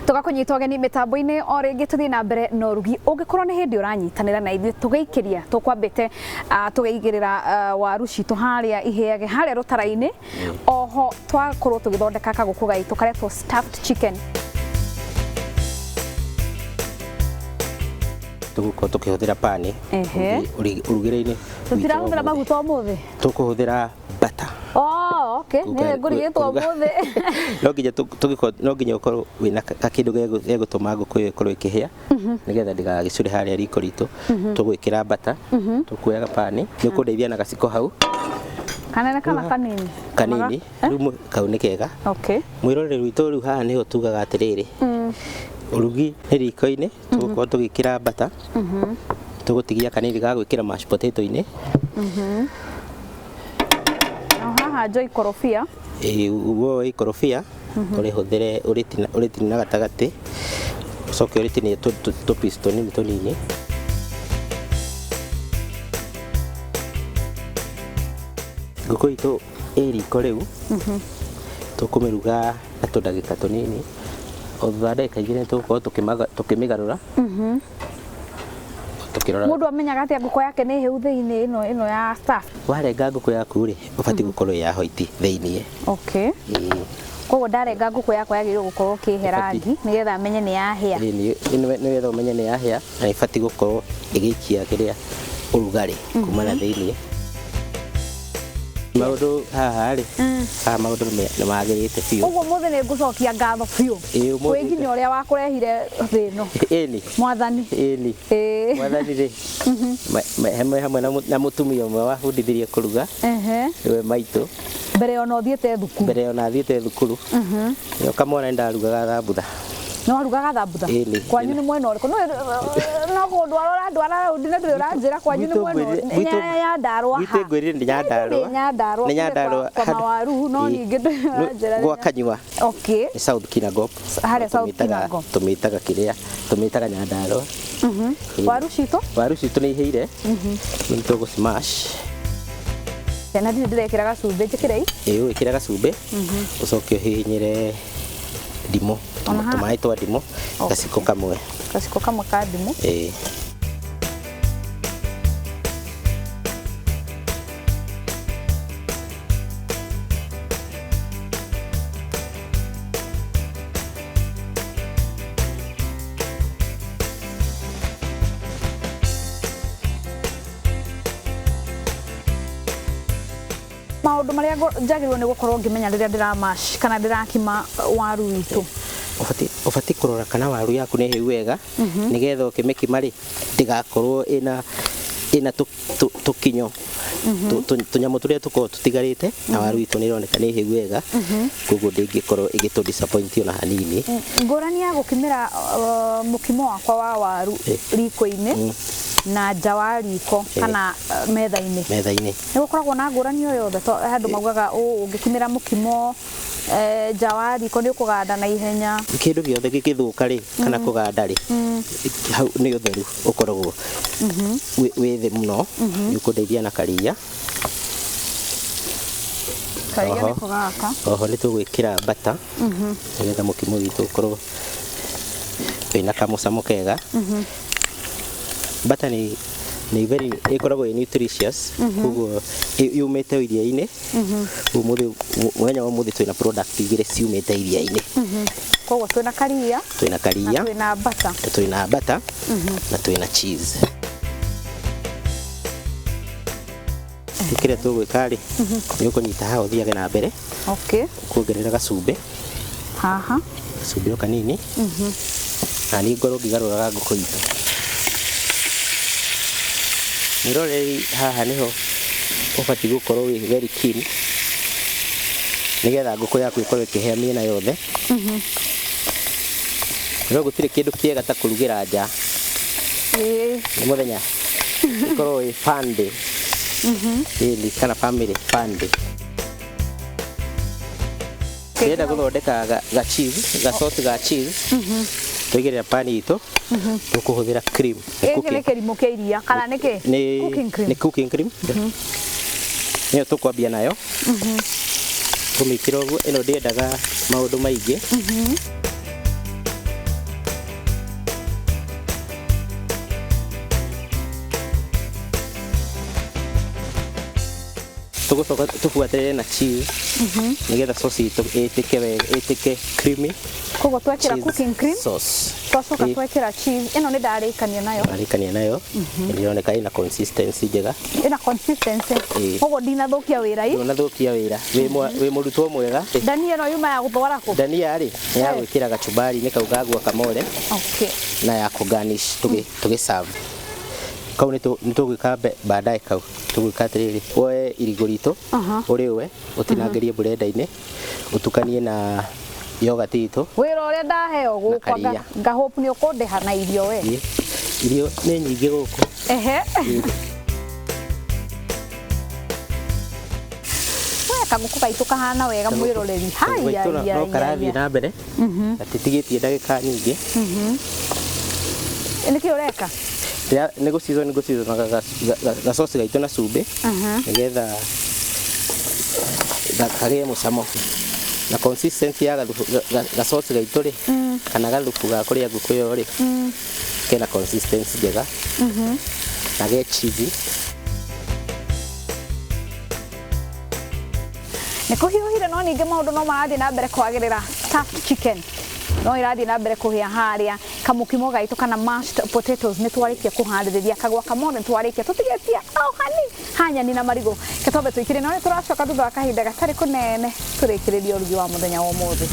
Tũgakũnyita ũgeni mĩtambo-inĩ o rĩngĩ, tũthiĩ na mbere na ũrugi. Ũngĩkorwo nĩ hĩndĩ ũranyitanĩra na ithuĩ tũgĩikĩria, tũkwambĩte tũgĩigĩrĩra waru citũ harĩa ihĩage harĩa rũtara-inĩ. Oho twakorwo tũgĩthondeka kagũkũ gaitũ karetwo stuffed chicken. Tũgũkorwo tũkĩhũthĩra pani ũrugĩre-inĩ. Tũtirahũthĩra maguta ũmũthĩ? Tũkũhũthĩra butter. Oh, okay. Nĩ ngũrigĩtwo ũmũthĩ. No nginya tũgĩkorwo, no nginya ũkorwo wĩna kakĩndũ gegũtũma ngũkũ ĩyo ĩkorwo ĩkĩhĩa nĩgetha ndĩgagĩcure harĩa riko ritũ. Tũgwĩkĩra butter, tũkuoya pani, nĩ ũkũndeithia na gaciko hau. Kanene kana kanini? Kanini. Rĩu kau nĩ kega. Okay. Mwĩroreri witũ, rĩu haha nĩho tugaga atĩrĩrĩ, ũrugi nĩ riko-inĩ, tũgũkorwo tũgĩkĩra butter, tũgũtigia kanini ga gwĩkĩra mashed potato-inĩ. Na haha njoe ikorobia. Ĩĩ, woe ikorobia ũrĩhũthĩre, ũrĩtinie na gatagatĩ, ũcoke ũrĩtinie tũ piece tũnini tũnini. Ngũkũ itũ ĩ riko rĩu, tũkũmĩruga na tũndagĩka tũnini. O thutha wa ndagĩka 2 nĩ tũgũkorwo tũkĩmĩgarũra. Tũkĩrora. Mũndũ amenyaga atĩa ngũkũ yake nĩ hĩu thĩinĩ ĩno ya stuff? Warenga ngũkũ yaku rĩ, ũbatiĩ gũkorwo ĩ ya white thĩinĩ. Okay. Koguo ndarenga ngũkũ yakwa yagĩrĩirwo gũkorwo ĩkĩhe rangi nĩgetha menye nĩ yahĩa. Nĩgetha ũmenye nĩ yahĩa, na ĩbatiĩ gũkorwo ĩgĩikia kĩrĩa ũrugarĩ kuma na thĩinĩ. Maũndũ haha rĩ, haha maũndũ nĩ magĩrĩte biũ. Ũguo mũthĩ nĩ ngũcokia ngatho biũ. Ĩĩ, ũmũthĩ. Kwĩ nginya ũrĩa wakũrehire thĩ ĩno. Ĩni. Mwathani. Ĩni. Mwathani rĩ, hamwe na mũtumia ũmwe wabundithirie kũruga. Nĩwe maitũ. Mbere ona ũthiĩte thukuru. Mbere ona thiĩte thukuru. Nĩo kamwana nĩndarugaga thambutha. Nĩ warugaga thambutha? Ĩni. Kwanyu nĩ mwena ũrĩkũ? No kũndwara ũrandwara raundi na ndũrĩ ũranjĩra kwanyu nĩ mwena ũrĩkũ? Nyandarũa ha? Gwitũ ngwĩrire nĩ Nyandarũa. Nĩ Nyandarũa. Nĩ Nyandarũa. Kwa mawaru, no ningĩ ndũrĩ ũranjĩra. Gwa Kanyua. Okay. Nĩ South Kinangop. Harĩa South Kinangop. Tũmĩtaga kĩrĩa, tũmĩtaga Nyandarũa. Waru citũ? Waru citũ nĩ ihĩire. Rĩu nĩ tũgũ smash. Na ndirĩ ndĩrekĩra gacumbĩ, njĩkĩre i? Ĩĩ, wĩkĩre gacumbĩ, ũcoke ũhihinyĩre ndimũ, tũmaĩ twa ndimũ, gaciko kamwe. Gaciko kamwe ka ndimũ. Ĩĩ. Maũndũ marĩa njagĩrĩirwo nĩ gũkorwo ngĩmenya rĩrĩa ndĩramash kana ndĩrakima waru witũ. Ũbatiĩ kũrora kana waru yaku nĩ hĩu wega, nĩgetha ũkĩmĩkima rĩ, ndĩgakorwo ĩna tũkinyo, tũnyamũ tũrĩa tũkoragwo tũtigarĩte, na waru itũ nĩ ĩroneka nĩ hĩu wega, koguo ndĩngĩkorwo ĩgĩtũ disappoint ona hanini. Ngũrani ya gũkimĩra mũkimo wakwa wa waru riko-inĩ na nja wa riko kana metha-inĩ. Metha-inĩ. Nĩ gũkoragwo na ngũrani o yothe, to andũ maugaga ũngĩkimĩra mũkimo nja wa riko nĩ ũkũganda na ihenya. Kĩndũ gĩothe gĩgĩthũka rĩ, kana kũganda rĩ, hau nĩ ũtheru ũkoragwo wĩ thĩ mũno. Nĩ ũkũndeithia na karia. Karia nĩko gaka. Oho nĩ tũgwĩkĩra butter, nĩgetha mũkimo witũ ũkorwo wĩna kamũcamo kega. Butter nĩ very, ĩkoragwo ĩ nutritious, koguo yumĩte iria-inĩ. Ũmũthĩ, mũthenya wa ũmũthĩ twĩna product igĩrĩ ciumĩte iria-inĩ. Koguo twĩna karia, twĩna karia, na twĩna butter, twĩna butter, na twĩna cheese. Kĩrĩa tũgwĩka rĩ, nĩ ũkũnyita haha ũthiage na mbere. Okay. Kuongerera gacumbĩ. Haha. Gacumbĩ o kanini. Na niĩ ngorwo ngĩgarũraga ngũkũ itũ. Mwĩroreri, haha nĩho ũbatiĩ gũkorwo wĩ very keen, nĩgetha ngũkũ yaku ĩkorwo ĩkĩhĩa mĩena yothe. No gũtirĩ kĩndũ kĩega ta kũrugĩra nja. Nĩ mũthenya ĩkorwo ĩ fun day. Ĩni, kana family fun day. Ndĩrenda gũthondeka ga cheese, ga sauce ga cheese. Tũigĩrĩra pan itũ, tũkũhũthĩra cream. Gĩkĩ nĩ kĩrimũ kĩa iria kana nĩ kĩ? Nĩ Cooking cream. Nĩ cooking cream. Nĩyo tũkwambia nayo. Tũmĩkĩra ũguo, ĩno ndĩendaga maũndũ maingĩ. Tũgũcoka tũbuatĩrĩre na cheese nĩgetha sauce itũ ĩtĩke wega, ĩtĩke creamy. Koguo twekĩra Cheese cooking cream, sauce. twacoka Ĩ. twekĩra cheese ĩno nĩ ndarĩkania nayo. Arĩkania nayo, ĩroneka ĩna consistency njega. Ĩna consistency. Ĩ. Koguo ndinathũkia wĩra i. Ndũnathũkia wĩra, wĩ mũrutwo mwega. Ndania ĩno yuma ya gũtwara kũ? Ndania rĩ, nĩ ya gwĩkĩra gachumbari-inĩ kau ga guacamole Okay. na ya kũ garnish tũgĩ serve. Kau nĩ tũgwĩka baadaye, kau tũgwĩka atĩrĩrĩ, woe irigũ ritũ, ũrĩũe, ũtinangĩrie blender-inĩ, ũtukanie na yogurt itũ. Wĩra ũrĩa ndaheo gũkwa karia. Ngahope nĩ ũkũndĩha na irio we. Ĩ, irio nĩ nyingĩ gũkũ. Ehe. We kagũkũ gaitũ kahana wega mwĩroreri. Gaitũ Haya. no karathiĩ na mbere gatitigĩtie ndagĩka nyingĩ. Nĩkĩ ũreka? Nĩ gũ-season, gũ-season gacoci gaitũ na cumbĩ nĩgetha kagĩe mũcamo na consistency ya gacoci gaitũ rĩ, kana gathubu ga kũrĩa ngũkũ ĩyo rĩ, kena consistency njega na ge cheesy. Nĩ kũhiũhire, no ningĩ maũndũ no marathiĩ na mbere kwagĩrĩra. Stuffed chicken no ĩrathiĩ na mbere kũhĩa harĩa. Kamũkimo gaitũ kana mashed potatoes nĩ twarĩkia kũharĩrĩria. Kagwakamole nĩ twarĩkia, tũtigĩtie o hani hanyani na marigũ. Ke twambe tũikire, no nĩ tũracoka thutha wa kahinda gatarĩ kũnene tũrĩkĩrĩrie ũrugi wa mũthenya wa ũmũthĩ.